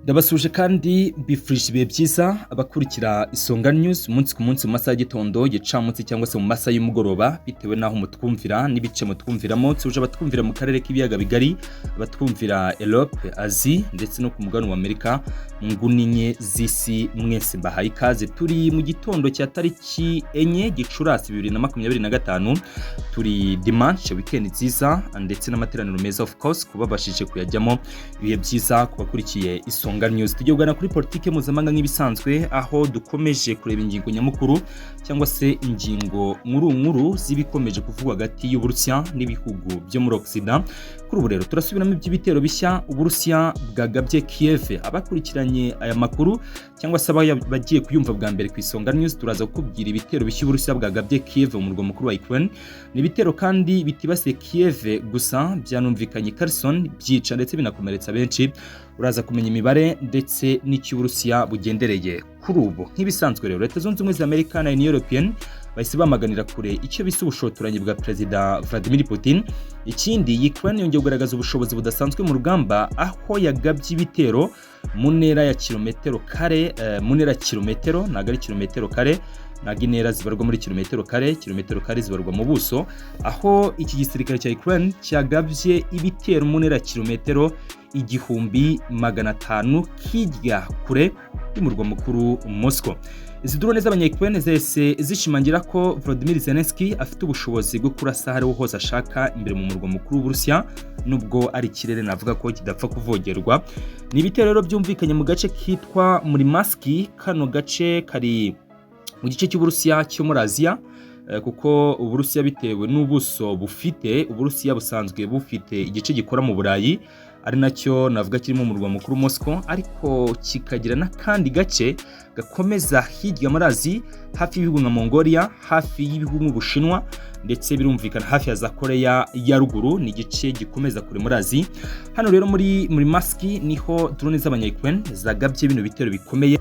Ndabasuje kandi mbifurije ibihe byiza abakurikira Isonga News umunsi ku munsi mu masaha y'igitondo, gicamunsi cyangwa se mu masaha y'umugoroba, bitewe n'aho mutwumvira n'ibice mutwumviramo. Nsuje abatwumvira mu karere k'ibiyaga bigari, abatwumvira Europe, Asie ndetse no ku mugabane wa Amerika, mu nguni enye z'isi, mwese mbahaye ikaze. Turi mu gitondo cya tariki 4 Gicurasi 2025, turi dimanche, weekend nziza ndetse n'amateraniro meza, of course kubabashije kuyajyamo. Ibihe byiza ku bakurikiye Isonga News. Tugiye kuganira kuri politike mpuzamahanga nk'ibisanzwe, aho dukomeje kureba ingingo nyamukuru cyangwa se ingingo nkuru nkuru z'ibikomeje kuvugwa hagati y'Uburusiya n'ibihugu byo muri Occident. Kuri ubu rero turasubiramo iby'ibitero bishya Uburusiya bwagabye Kiev. Abakurikiranye aya makuru cyangwa se bagiye kuyumva bwa mbere ku Isonga News, turaza kukubwira ibitero bishya Uburusiya bwagabye Kiev, mu murwa mukuru wa Ukraine. Ni ibitero kandi bitibasiye Kiev gusa, byanumvikanye Kherson, byica ndetse binakomeretsa benshi. Uraza kumenya imibare ndetse n'icyo Uburusiya bugendereye kuri ubu. Nk'ibisanzwe rero, Leta Zunze Ubumwe za Amerika na Union European bahise bamaganira kure icyo bise ubushotoranyi bwa Perezida Vladimir Putin. Ikindi, Ukraine yongeye kugaragaza ubushobozi budasanzwe mu rugamba, aho yagabye ibitero mu ntera ya kilometero kare, mu ntera ya kilometero, ntabwo ari kilometero kare, ntabwo intera zibarwa muri kilometero kare, kilometero kare zibarwa mu buso, aho iki gisirikare cya Ukraine cyagabye ibitero mu ntera ya kilometero 1500 kijya kure y'umurwa mukuru Moscow. Izi drone z'abanya-Ukraine zahise zishimangira ko Volodymyr Zelensky afite ubushobozi bwo kurasa aho ariho hose ashaka imbere mu murwa mukuru w'Uburusiya, nubwo ari ikirere navuga ko kidapfa kuvogerwa. Ni ibitero rero byumvikanye mu gace kitwa Murmansk. Kano gace kari mu gice cy'Uburusiya cyo muri Aziya, kuko Uburusiya, bitewe n'ubuso bufite, Uburusiya busanzwe bufite igice gikora mu Burayi, ari nacyo navuga kirimo umurwa mukuru Moscow, ariko kikagira n'akandi gace gakomeza hirya muri Aziya, hafi y'ibihugu nka Mongolia, hafi y'ibihugu nk'Ubushinwa, ndetse birumvikana hafi ya za Korea ya Ruguru. Ni igice gikomeza kure muri Aziya. Hano rero muri Murmansk niho drone z'abanya-Ukraine zagabye bino bitero bikomeye.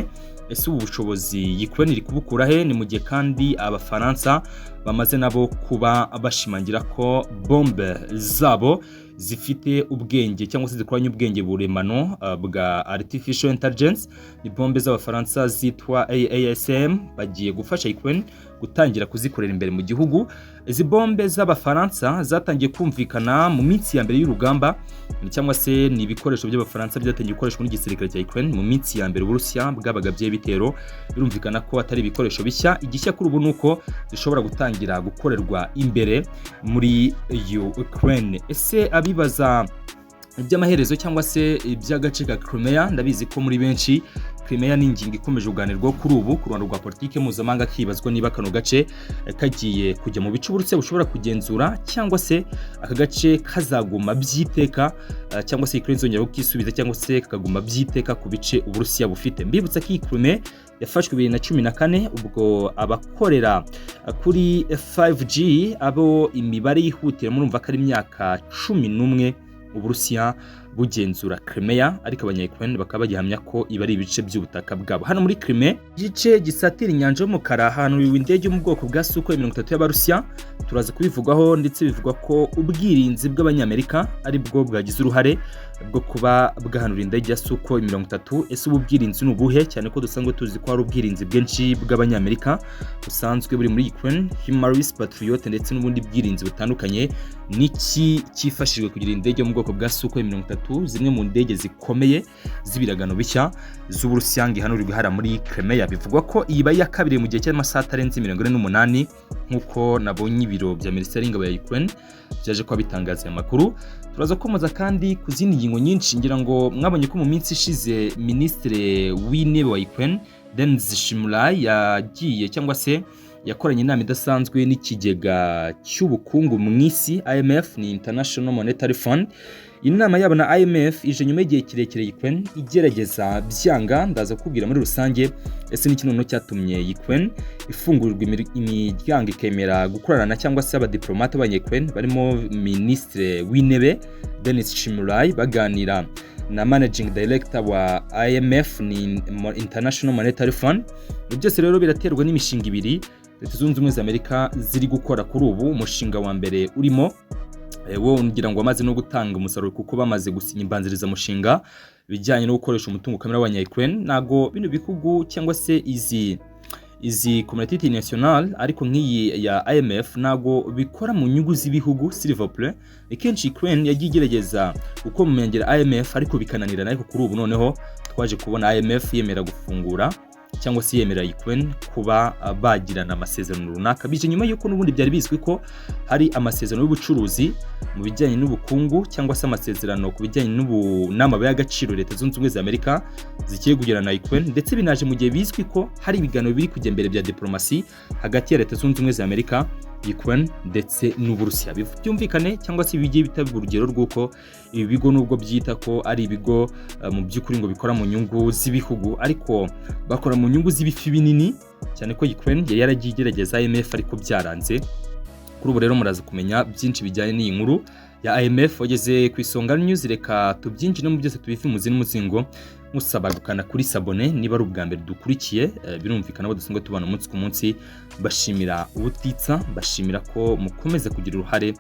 Ese ubu bushobozi Ukraine iri kubukura he? Ni mu gihe kandi Abafaransa bamaze nabo kuba bashimangira ko bombe zabo zifite ubwenge cyangwa se zikoranye ubwenge buremano bwa artificial intelligence. Ni bombe z'Abafaransa zitwa AASM, bagiye gufasha Ukraine gutangira kuzikorera imbere mu gihugu. Izi bombe z'Abafaransa zatangiye kumvikana mu minsi ya mbere y'urugamba, cyangwa se ni ibikoresho by'Abafaransa byatangiye gukoreshwa n'igisirikare cya Ukraine mu minsi ya mbere Uburusiya bwabagabye ibitero. Birumvikana ko atari ibikoresho bishya. Igishya kuri ubu ni uko zishobora gutangira gukorerwa imbere muri Ukraine. Ese abibaza iby'amaherezo cyangwa se iby'agace ka Crimea, ndabizi ko muri benshi Crimea ni ingingo ikomeje kuganirwaho kuri ubu ku ruhando rwa politike mpuzamahanga, kibazwa niba kano gace kagiye kujya mu bice Uburusiya bushobora kugenzura, cyangwa se aka gace kazaguma by'iteka, cyangwa se Ukraine izongera kukisubiza, cyangwa se kakaguma by'iteka ku bice Uburusiya bufite. Mbibutsa ko iyi Crimea yafashwe 2014, ubwo abakorera kuri 5G, abo imibare yihutira, murumva ko ari imyaka 11 Uburusiya bugenzura Crimea, ariko abanya-Ukraine bakaba bagihamya ko iba ari ibice by'ubutaka bwabo. Hano muri Crimea, igice gisatira inyanja y'umukara, hahanuriwe indege yo mu bwoko bwa Sukhoi 30 y'Abarusiya. Turaza kubivugaho, ndetse bivugwa ko ubwirinzi bw'Abanyamerika ari bwo bwagize uruhare bwo kuba bwahanura indege ya Sukhoi 30. Ese ubu bwirinzi ni ubuhe, cyane ko dusanzwe tuzi ko hari ubwirinzi bwinshi bw'Abanyamerika busanzwe buri muri Ukraine, HIMARS, Patriot ndetse n'ubundi bwirinzi butandukanye? Niki cyifashishijwe kugira indege yo mu bwoko bwa Sukhoi 30, zimwe mu ndege zikomeye z'ibiragano bishya z'Uburusiya, ngo ihanurirwe hariya muri Crimea? Bivugwa ko iyi ibaye iya kabiri mu gihe cy'amasaha atarenze 48, nk'uko nabonye ibiro bya Minisiteri y'Ingabo ya Ukraine byaje kuba bitangaza aya makuru. Turaza gukomeza kandi ku zindi ngingo nyinshi. Ngira ngo mwabonye ko mu minsi ishize Minisitiri w'Intebe wa Ukraine Denis Shmyhal yagiye cyangwa se yakoranye inama idasanzwe n'ikigega cy'ubukungu mu isi IMF, ni International Monetary Fund. Inama yabo na IMF ije nyuma y'igihe kirekire Ukraine igerageza byanga. Ndaza kukubwira muri rusange ese n'iki noneho cyatumye Ukraine ifungurirwa imiryango ikemera gukorana, cyangwa se abadiplomate b'abanya-Ukraine barimo Minisitiri w'Intebe Denis Shmyhal baganira na Managing Director wa IMF, ni International Monetary Fund. Ibyo byose rero biraterwa n'imishinga ibiri Leta Zunze Ubumwe za Amerika ziri gukora kuri ubu. Umushinga wa mbere urimo Wo ngira ngo wamaze no gutanga umusaruro, kuko bamaze gusinya imbanzirizamushinga bijyanye no gukoresha umutungo kamere w'abanya-Ukraine. Ntago bino bihugu cyangwa se izi communauté internationale, ariko nk'iyi ya IMF, ntago bikora mu nyungu z'ibihugu, s'il vous plaît. Kenshi Ukraine yagiye igerageza gukomengera IMF ariko bikananirana, ariko kuri ubu noneho twaje kubona IMF yemera gufungura cyangwa se yemera Ukraine kuba bagirana amasezerano runaka. Bije nyuma y'uko n'ubundi byari bizwi ko hari amasezerano y'ubucuruzi mu bijyanye n'ubukungu cyangwa se amasezerano ku bijyanye n'amabuye y'agaciro Leta Zunze Ubumwe za Amerika zigiye kugirana na Ukraine, ndetse binaje mu gihe bizwi ko hari ibiganiro biri kujya mbere bya diplomasi hagati ya Leta Zunze Ubumwe za Amerika, Ukraine ndetse n'Uburusiya. Byumvikane cyangwa se bigiye bitaba urugero rw'uko ibi bigo, nubwo byita ko ari ibigo mu by'ukuri ngo bikora mu nyungu z'ibihugu, ariko bakora mu nyungu z'ibifi binini cyane, ko Ukraine yari yaragiye igerageza IMF ariko byaranze. Kuri ubu rero muraza kumenya byinshi bijyanye n'iyi nkuru ya IMF. Wageze ku Isonga News, reka tubyinjire mu byose, tubive imuzi n'umuzingo. Musaba gukanda kuri s'abonner niba ari ubwa mbere dukurikiye. Birumvikana ko dusanzwe tubana umunsi ku munsi. Bashimira ubutitsa, bashimira ko mukomeza kugira uruhare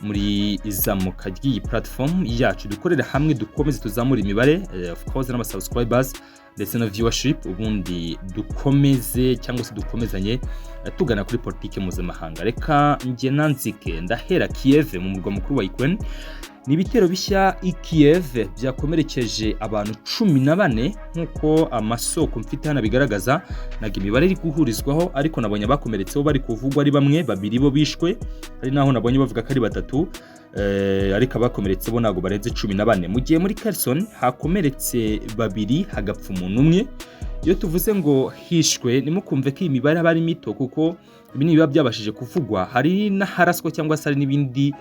muri izamuka ry'iyi platform yacu. Dukorere hamwe, dukomeze tuzamure imibare, of course n'aba subscribers ndetse na viewership, ubundi dukomeze cyangwa se dukomezanye tugana kuri politike mpuzamahanga. Reka njye nanzike, ndahera Kiev mu murwa mukuru wa Ukraine. Ni ibitero bishya i Kiev byakomerekeje abantu 14, nk'uko amasoko mfite hano abigaragaza. Ntabwo imibare iri guhurizwaho, ariko nabonye abakomeretseho bari kuvugwa ari bamwe, babiri bo bishwe, hari naho nabonye bavuga ko ari batatu, ariko abakomeretse bo ntabwo barenze 14, mu gihe muri Kherson hakomeretse babiri, hagapfa umuntu umwe. Iyo tuvuze ngo hishwe, ntimukumve ko iyi mibare aba ari mito, kuko ibi nibiba byabashije kuvugwa, hari n'aharaswa cyangwa se hari n'ibindi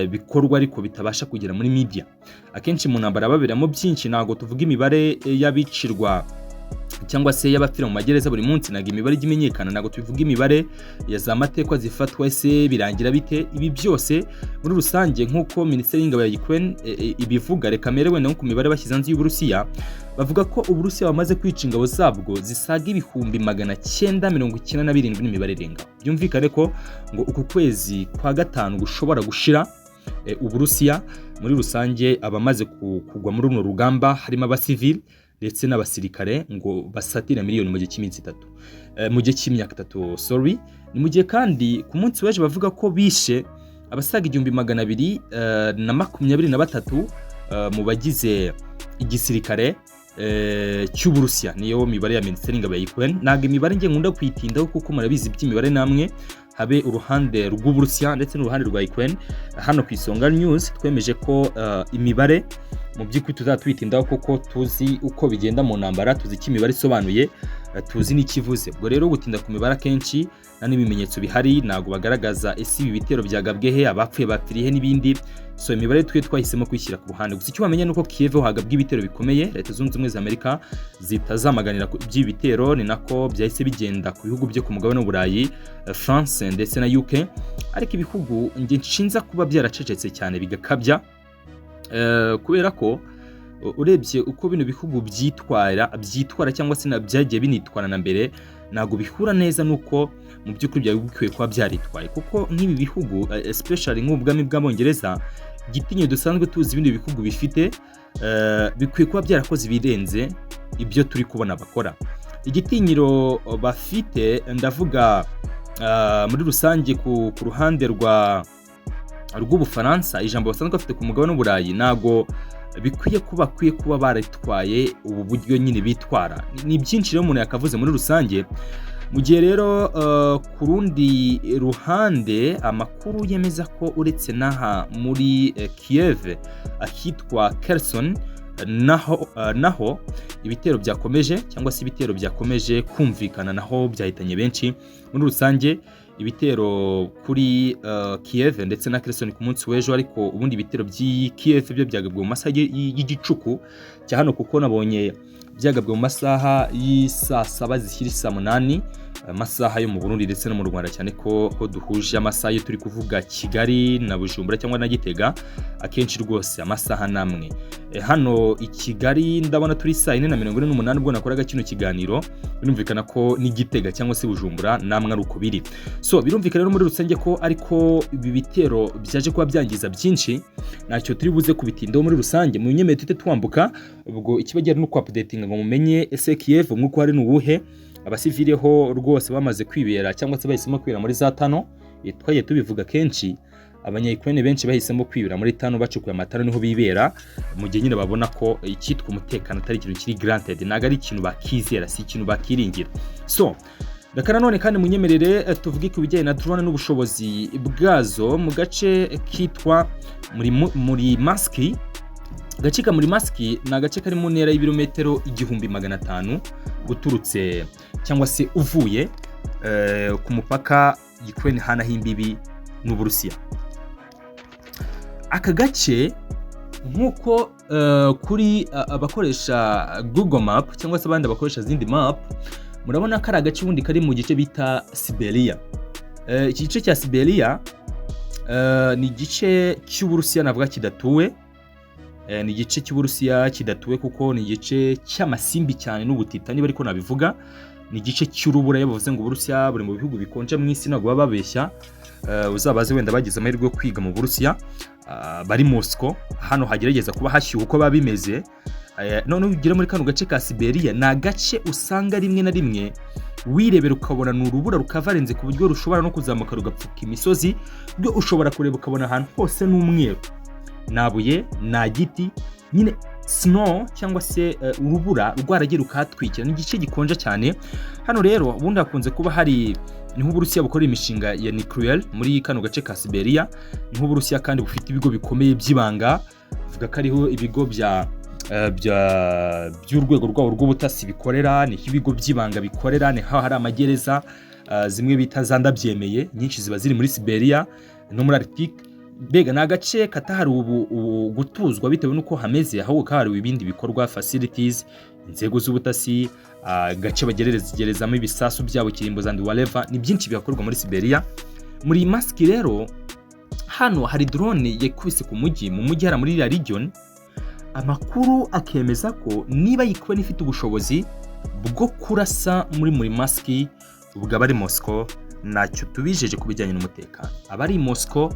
bikorwa ariko bitabasha kugera muri media. Akenshi mu ntambara baberamo byinshi. Ntabwo tuvuga imibare y'abicirwa cyangwa se y'abapfira mu magereza buri munsi, ntabwo imibare ijya imenyekana. Ntabwo tubivuga imibare ya za matekwa zifatwa, ese birangira bite? Ibi byose muri rusange, nk'uko Minisiteri y'Ingabo ya Ukraine ibivuga, reka mere wenda nko ku mibare bashyize hanze y'Uburusiya, bavuga ko Uburusiya bamaze kwica ingabo zabwo zisaga 997,000, n'imibare irenga. Byumvikane ko ngo uku kwezi kwa gatanu gushobora gushira Uburusiya muri rusange abamaze kugwa muri runo rugamba, harimo abasivili ndetse n'abasirikare, ngo basatira miliyoni mu gihe cy'iminsi 3, mu gihe cy'imyaka 3, sorry. Ni mu gihe kandi ku munsi w'ejo bavuga ko bishe abasaga 1223 mu bagize igisirikare cy'Uburusiya. Niyo mibare ya Minisiteri y'Ingabo ya Ukraine. Ntabwo imibare ngiye nkunda kuyitindaho, kuko murabizi iby'imibare namwe, habe uruhande rw'Uburusiya ndetse n'uruhande rwa Ukraine. Hano ku Isonga News twemeje ko imibare mu by'ukuri tuzaba tuyitindaho, kuko tuzi uko bigenda mu ntambara, tuzi icyo imibare isobanuye, tuzi n'ikivuze. Ubwo rero gutinda ku mibare akenshi nta n'ibimenyetso bihari, ntabwo bagaragaza ese ibi bitero byagabwe he, abapfuye bapfiriye he n'ibindi. So imibare twe twahisemo kwishyira ku ruhande. Gusa icyo wamenya ni uko Kiev hagabwe ibitero bikomeye, Leta Zunze Ubumwe za Amerika zitazamaganira by'ibi bitero. Ni nako byahise bigenda ku bihugu byo ku mugabane w'Uburayi, France ndetse na UK. Ariko ibihugu njye nshinza kuba byaracecetse cyane bigakabya, kubera ko urebye uko bino bihugu byitwara cyangwa se byagiye binitwara na mbere, ntabwo bihura neza nuko mu by'ukuri byari bikwiye kuba byaritwaye, kuko nk'ibi bihugu, especially nk'Ubwami bw'Abongereza, igitinyo dusanzwe tuzi ibindi bihugu bifite, bikwiye kuba byarakoze ibirenze ibyo turi kubona bakora. Igitinyiro bafite, ndavuga muri rusange ku ruhande rw'Ubufaransa, ijambo basanzwe bafite ku mugabane w'Uburayi, ntabwo bikwiye kuba bakwiye kuba baritwaye ubu buryo nyine bitwara. Ni byinshi rero umuntu yakavuze muri rusange. Mu gihe rero ku rundi ruhande amakuru yemeza ko uretse n'aha muri Kiev, ahitwa Kherson naho ibitero byakomeje cyangwa se ibitero byakomeje kumvikana, naho byahitanye benshi. Muri rusange ibitero kuri Kiev ndetse na Kherson ku munsi w'ejo, ariko ubundi ibitero by'i Kiev byo byagabwe mu masaha y'igicuku cya hano, kuko nabonye byagabwe mu masaha y'isaa 7 zishyira saa 8, amasaha yo mu Burundi ndetse no mu Rwanda, cyane ko ho duhuje amasaha iyo turi kuvuga Kigali na Bujumbura cyangwa na Gitega, akenshi rwose amasaha namwe. Hano i Kigali ndabona turi saa 4:48 ubwo nakoraga kino kiganiro. Birumvikana ko n'Igitega cyangwa se Bujumbura namwe ari uko biri. So birumvikana rero muri rusange ko ariko ibi bitero byaje kuba byangiza byinshi, ntacyo turi buze kubitindaho muri rusange. Mu nyemeye tuhite twambuka, ubwo ikiba gihari no ku-updatinga ngo mumenye ese Kiev umwuka uhari ni uwuhe. Abasivile ho rwose bamaze kwibera cyangwa se bahisemo kwibera muri za tunnel. Twagiye tubivuga kenshi, Abanya-Ukraine benshi bahisemo kwibera muri tunnel, bacukuye ama tunnel niho bibera, mu gihe nyine babona ko icyitwa umutekano atari ikintu kiri granted, ntabwo ari ikintu bakizera, si ikintu bakiringira. So reka nanone kandi munyemerere tuvuge ku bijyanye na drone n'ubushobozi bwazo mu gace kitwa muri Maski. Agace ka muri Maski ni agace kari mu ntera y'ibirometero 1500 uturutse cyangwa se uvuye ku mupaka Ukraine hanaho imbibi n'Uburusiya. Aka gace nk'uko kuri abakoresha Google Map cyangwa se abandi bakoresha izindi map, murabona ko ari agace ubundi kari mu gice bita Siberia. Iki gice cya Siberia ni igice cy'Uburusiya navuga kidatuwe. Ni igice cy'Uburusiya kidatuwe kuko ni igice cy'amasimbi cyane n'ubutita, niba ariko nabivuga. Ni igice cy'urubura. Iyo bavuze ngo Uburusiya buri mu bihugu bikonje mu isi, ntabwo baba babeshya. Uzabaze wenda bagize amahirwe yo kwiga mu Burusiya, bari Moscow, hano hagerageza kuba hashyuha uko biba bimeze. Noneho ugera muri kano gace ka Siberia, ni agace usanga rimwe na rimwe wirebera ukabona ni urubura rukavarenze, ku buryo rushobora no kuzamuka rugapfuka imisozi, byo ushobora kureba ukabona ahantu hose ni umweru, nta buye, nta giti nyine, snow cyangwa se urubura rwaragiye rukahatwikira. Ni igice gikonja cyane. Hano rero ubundi hakunze kuba hari, niho Uburusiya bukora imishinga ya nuclear muri kano gace ka Siberia. Niho Uburusiya kandi bufite ibigo bikomeye by'ibanga, bivuga ko ariho ibigo bya by'urwego rwabo rw'ubutasi bikorera, niho ibigo by'ibanga bikorera, niho hari amagereza, zimwe bita za ndabyemeye, nyinshi ziba ziri muri Siberia no muri Arctique. Mbega ni agace katahariwe ubu gutuzwa bitewe n'uko hameze, ahubwo kahariwe ibindi bikorwa, facilities, inzego z'ubutasi, agace bagerezamo ibisasu byabo kirimbuzi and whatever. Ni byinshi bihakorwa muri Siberia. Muri Maski rero hano hari drone yakubise ku mujyi, mu mujyi hariya muri iriya region. Amakuru akemeza ko niba Ukraine ifite ubushobozi bwo kurasa muri Maski, ubwo abari Moscow ntacyo tubijeje ku bijyanye n'umutekano. Abari i Moscow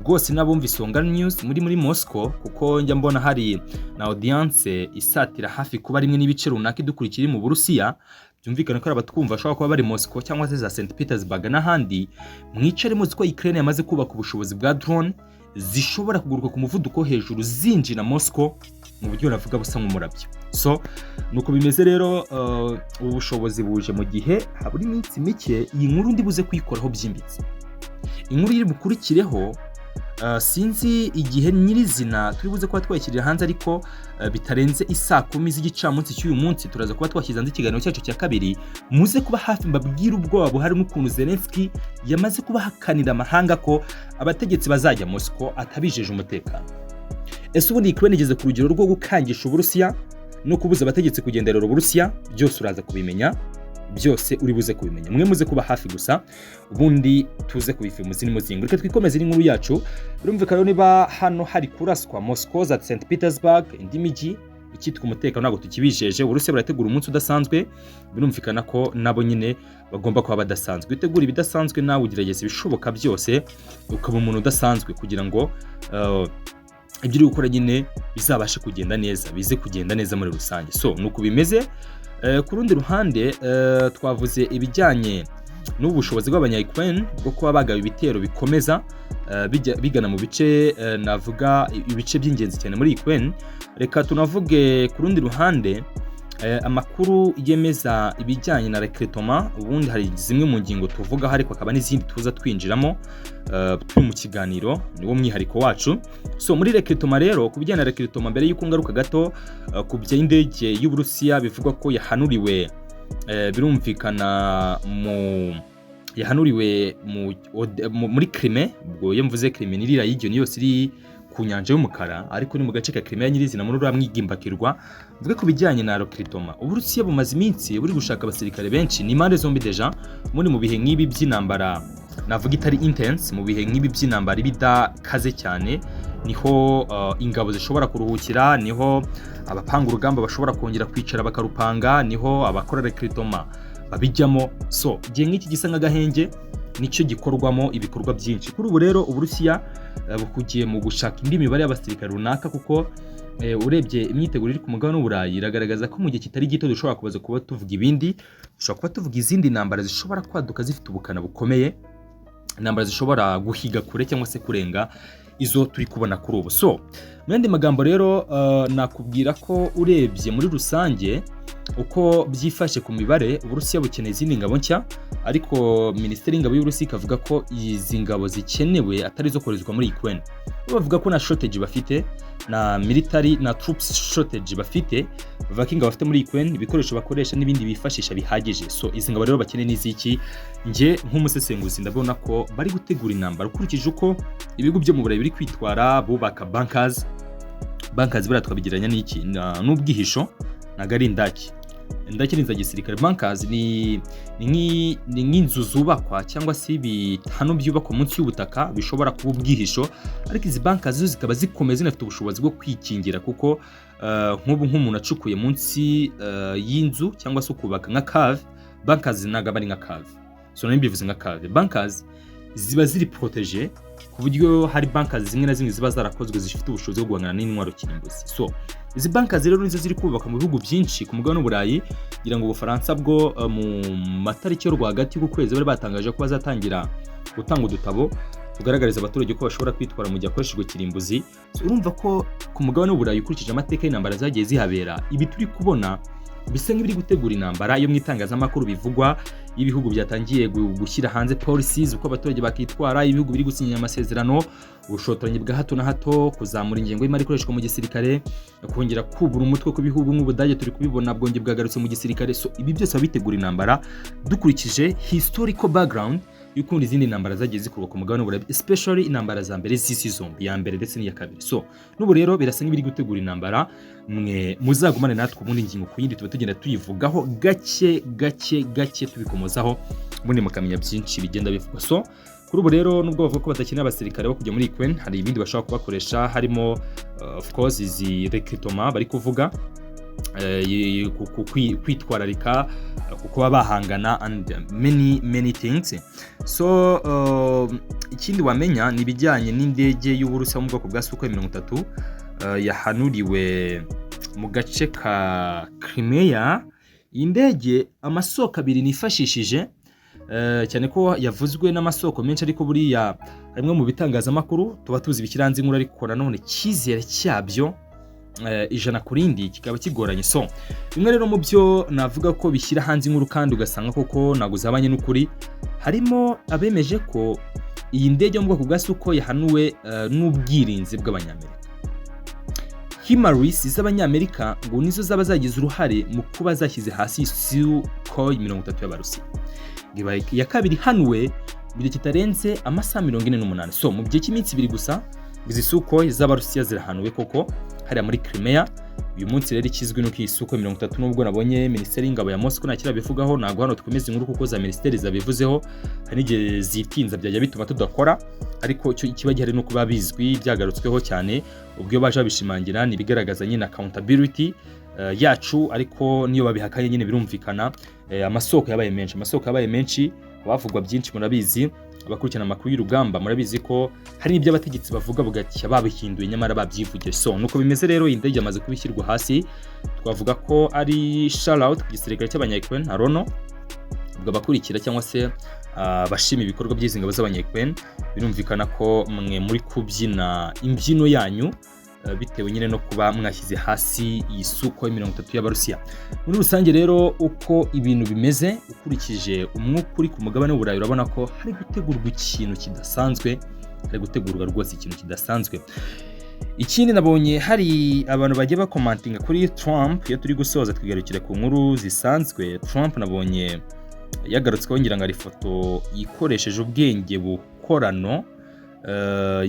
rwose n'abumva Isonga News muri Moscow, kuko njya mbona hari na audience isatira hafi kuba rimwe n'ibice runaka idukurikira iri mu Burusiya, byumvikana ko ari abatwumva bashobora kuba bari Moscow cyangwa se za St Petersburg n'ahandi. Mwicare muzi ko Ukraine yamaze kubaka ubushobozi bwa drone zishobora kuguruka ku muvuduko wo hejuru zinjira Moscow mu buryo navuga busa nk'umurabyo. So nuko bimeze rero. Ubu bushobozi buje mu gihe habura iminsi mike. Iyi nkuru ndi buze kuyikoraho byimbitse, inkuru iri bukurikireho, sinzi igihe nyirizina turi buze kuba twayishyirira hanze, ariko bitarenze isaa 10 z'igicamunsi cy'uyu munsi turaza kuba twashyize hanze ikiganiro cyacu cya kabiri. Muze kuba hafi mbabwire ubwoba buhari n'ukuntu Zelensky yamaze kubahakanira amahanga ko abategetsi bazajya Moscow atabijeje umutekano. Ese ubundi Ukraine igeze ku rugero rwo gukangisha Uburusiya no kubuza abategetsi kugenderera Uburusiya? Byose uraza kubimenya, byose uri buze kubimenya. Mwe muze kuba hafi gusa, ubundi tuze kubiva mu zindi muzingo. Reka twikomeze n'inkuru yacu. Birumvikana niba hano hari kuraswa Moscow, za St Petersburg, indi mijyi, icyitwa umutekano ntabwo tukibijeje. Uburusiya burategura umunsi udasanzwe, birumvikana ko nabo nyine bagomba kuba badasanzwe. Utegura ibidasanzwe, nawe ugerageza ibishoboka byose ukaba umuntu udasanzwe kugira ngo ibyo uri gukora nyine bizabashe kugenda neza, bize kugenda neza muri rusange. So nuko bimeze. Ku rundi ruhande, twavuze ibijyanye n'ubu bushobozi bw'abanya Ukraine bwo kuba bagaba ibitero bikomeza bigana mu bice, navuga ibice by'ingenzi cyane muri Ukraine. Reka tunavuge ku rundi ruhande amakuru yemeza ibijyanye na recrutement. Ubundi hari zimwe mu ngingo tuvugaho, ariko hakaba n'izindi tuza twinjiramo turi mu kiganiro, niwo mwihariko wacu. So muri recrutement rero, ku bijyanye na recrutement, mbere y'uko ngaruka gato ku by'indege y'Uburusiya bivugwa ko yahanuriwe, birumvikana mu yahanuriwe muri Crimea. Ubwo iyo mvuze Crimea ni iriya region yose iri ku nyanja y'umukara, ariko ni mu gace ka Crimea nyirizina muri uriya mwigimbakirwa. Mvuge ku bijyanye na recrutement, Uburusiya bumaze iminsi buri gushaka abasirikare benshi, ni impande zombi déjà. Muri mu bihe nk'ibi by'intambara navuga itari intense, mu bihe nk'ibi by'intambara iba idakaze cyane, Niho ingabo zishobora kuruhukira, niho abapanga urugamba bashobora kongera kwicara bakarupanga, niho abakora recrutement babijyamo. So igihe nk'iki gisa nk'agahenge nicyo gikorwamo ibikorwa byinshi. Kuri ubu rero Uburusiya buhugiye mu gushaka indi mibare y'abasirikare runaka, kuko urebye imyiteguro iri ku mugabane w'Uburayi iragaragaza ko mu gihe kitari gito dushobora kubaza kuba tuvuga ibindi, dushobora kuba tuvuga izindi ntambara zishobora kwaduka zifite ubukana bukomeye, intambara zishobora guhiga kure cyangwa se kurenga izo turi kubona kuri ubu. So mu yandi magambo rero, nakubwira ko urebye muri rusange uko byifashe ku mibare, Uburusiya bukeneye izindi ngabo nshya, ariko Minisiteri y'Ingabo y'Uburusiya ikavuga ko izi ngabo zikenewe atari izo koherezwa muri Ukraine. Bo bavuga ko na shortage bafite, na military na troops shortage bafite. Bavuga ko ingabo bafite muri Ukraine, ibikoresho bakoresha n'ibindi bifashisha bihagije. So izi ngabo rero bakeneye n'iziki? Njye nk'umusesenguzi ndabona ko bari gutegura intambara ukurikije uko ibihugu byo mu Burayi biri kwitwara bubaka bunkers. Bunkers buriya twabigereranya n'iki? N'ubwihisho, ntabwo ari indaki. Indaki ni iza gisirikare. Bunkers ni nk'inzu zubakwa cyangwa se ibihano byubakwa munsi y'ubutaka bishobora kuba ubwihisho, ariko izi bunkers zo zikaba zikomeye, zinafite ubushobozi bwo kwikingira, kuko nk'ubu nk'umuntu acukuye munsi y'inzu cyangwa se ukubaka nka cave, bunkers ntabwo aba ari nka cave. So nari mbivuze nka cave. Bunkers ziba ziri protégé, ku buryo hari bunkers zimwe na zimwe ziba zarakozwe zifite ubushobozi bwo guhangana n'intwaro kirimbuzi. So izi bunkers rero nizo ziri kubaka mu bihugu byinshi ku mugabane w'Uburayi. Kugira ngo Ubufaransa bwo mu matariki yo rwagati y'uku kwezi bari batangaje ko bazatangira gutanga udutabo tugaragariza abaturage ko bashobora kwitwara mu gihe hakoreshejwe kirimbuzi. So, urumva ko ku mugabane w'Uburayi, ukurikije amateka y'intambara zagiye zihabera, ibi turi kubona bisa nk'ibiri gutegura intambara. Iyo mu itangazamakuru bivugwa, ibihugu byatangiye gushyira hanze policies uko abaturage bakitwara, ibihugu biri gusinya amasezerano, ubushotoranyi bwa hato na hato, kuzamura ingengo y'imari ikoreshwa mu gisirikare, kongera kubura umutwe ku bihugu nk'Ubudage, turi kubibona bwongeye bwagarutse mu gisirikare. So ibi byose biba bitegura intambara dukurikije historical background y'ukuntu izindi ntambara zagiye zikorwa ku mugabane w'Uburayi, especially intambara za mbere z'isi zombi, iya mbere ndetse n'iya kabiri. So n'ubu rero birasa nk'ibiri gutegura intambara. Mwe muzagumane natwe, ubundi ingingo ku yindi tuba tugenda tuyivugaho gake gake gake, tubikomozaho, ubundi mukamenya byinshi bigenda bivugwa. So kuri ubu rero, nubwo bavuga ko badakeneye abasirikare bo kujya muri Ukraine, hari ibindi bashobora kubakoresha, harimo of course izi recruitment bari kuvuga, kwitwararika ku kuba bahangana and many many things. So ikindi wamenya ni ibijyanye n'indege y'Uburusiya mu bwoko bwa Sukhoi 30 yahanuriwe mu gace ka Crimea. Iyi ndege, amasoko abiri nifashishije, cyane ko yavuzwe n'amasoko menshi, ariko buriya rimwe mu bitangazamakuru tuba tuzi ibikiranze inkuru, ariko nanone icyizere cyabyo 100% kikaba kigoranye. So bimwe rero mu byo navuga ko bishyira hanze inkuru kandi ugasanga koko ntabwo zabanye n'ukuri, harimo abemeje ko iyi ndege yo mu bwoko bwa Sukhoi yahanuwe n'ubwirinzi bw'Abanyamerika. HIMARS z'Abanyamerika ngo nizo zaba zagize uruhare mu kuba zashyize hasi Sukhoi 30 y'Abarusiya. Ngo ibaye iya kabiri ihanuwe mu gihe kitarenze amasaha 48. So mu gihe cy'iminsi 2 gusa, izi Sukhoi z'Abarusiya zirahanuwe koko hariya muri Crimea. Uyu munsi rero ikizwi nuko iyi Sukhoi 30, nubwo nabonye Minisiteri y'Ingabo ya Moscow nta kirabivugaho, ntabwo hano twemeza inkuru kuko za minisiteri zabivuzeho hari n'igihe zitinza byajya bituma tudakora, ariko icyo kiba gihari ni uko biba bizwi, byagarutsweho cyane. Ubwo iyo baje babishimangira ni ibigaragaza nyine accountability yacu, ariko niyo babihakanye nyine birumvikana. Amasoko yabaye menshi, amasoko yabaye menshi, abavugwa byinshi murabizi, abakurikirana amakuru y'urugamba murabizi ko hari n'ibyo abategetsi bavuga bugacya babihinduye nyamara babyivugiye. So nuko bimeze rero, iyi ndege yamaze kubishyirwa hasi. Twavuga ko ari shout out ku gisirikare cy'Abanya-Ukraine arono. Ubwo abakurikira cyangwa se abashima ibikorwa by'izi ngabo z'Abanya-Ukraine, birumvikana ko mwe muri kubyina imbyino yanyu bitewe nyine no kuba mwashyize hasi iyi Sukhoi 30 y'Abarusiya. Muri rusange rero, uko ibintu bimeze ukurikije umwuka uri ku mugabane w'Uburayi, urabona ko hari gutegurwa ikintu kidasanzwe, hari gutegurwa rwose ikintu kidasanzwe. Ikindi nabonye hari abantu bagiye bakomantinga kuri Trump. Iyo turi gusoza twigarukira ku nkuru zisanzwe. Trump nabonye yagarutsweho, ngira ngo ari ifoto ikoresheje ubwenge bukorano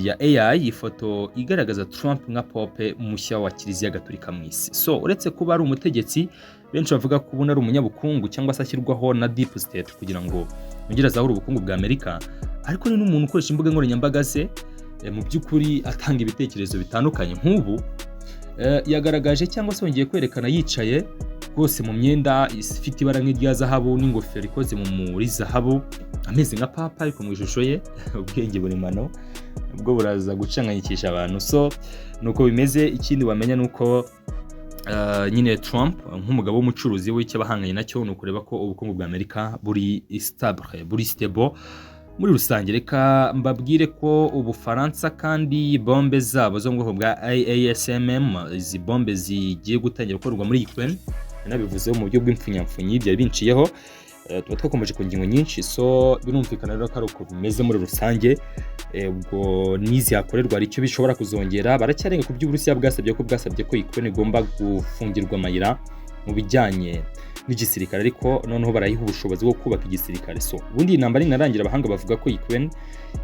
ya AI, ifoto igaragaza Trump nka pope mushya wa Kiliziya Gatolika mu isi. So uretse kuba ari umutegetsi, benshi bavuga ko ubundi ari umunyabukungu cyangwa se ashyirwaho na deep state kugira ngo yongere azahure ubukungu bwa Amerika, ariko ni n'umuntu ukoresha imbuga nkoranyambaga ze. mu by'ukuri atanga ibitekerezo bitandukanye. Nk'ubu yagaragaje cyangwa se yongeye kwerekana yicaye rwose mu myenda ifite ibara nk'irya zahabu n'ingofero ikoze muri zahabu, ameze nka papa ariko mu ishusho ye. Ubwenge buremano ubwo buraza gucanganyikisha abantu. So nuko bimeze. Ikindi wamenya ni uko nyine Trump nk'umugabo w'umucuruzi we, icyo abahanganye nacyo ni ukureba ko ubukungu bwa Amerika buri stable, buri stable muri rusange. Reka mbabwire ko Ubufaransa kandi bombe zabo zo mu bwoko bwa AASMM, izi bombe zigiye gutangira gukorwa muri Ukraine, nabivuzeho mu buryo bw'impfunyapfunyi, byari binciyeho. Tuba twakomeje ku ngingo nyinshi. So birumvikana rero ko ari uko bimeze muri rusange. Ubwo n'izi hakorerwa hari icyo bishobora kuzongera. Baracyarenga ku by'Uburusiya bwasabye ko Ukraine igomba gufungirwa amayira mu bijyanye n'igisirikare, ariko noneho barayiha ubushobozi bwo kubaka igisirikare. So ubundi iyi ntambara inarangira, abahanga bavuga ko Ukraine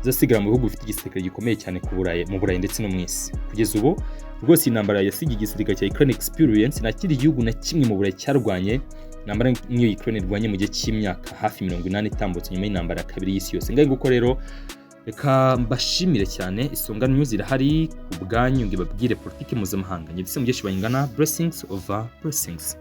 izasigara mu bihugu bifite igisirikare gikomeye cyane ku Burayi, mu Burayi ndetse no mu isi. Kugeza ubu rwose iyi ntambara yasigiye igisirikare cya Ukraine experience nta kindi gihugu na kimwe mu Burayi cyarwanye intambara nk'iyo Ukraine irwanye mu gihe cy'imyaka hafi 80 itambutse nyuma y'intambara ya kabiri y'isi yose. Ngaho nguko rero, reka mbashimire cyane. Isonga News irahari ku bwanyu ngo ibabwire politiki mpuzamahanga. Nyibise Mugeshi Bayingana, blessings over blessings.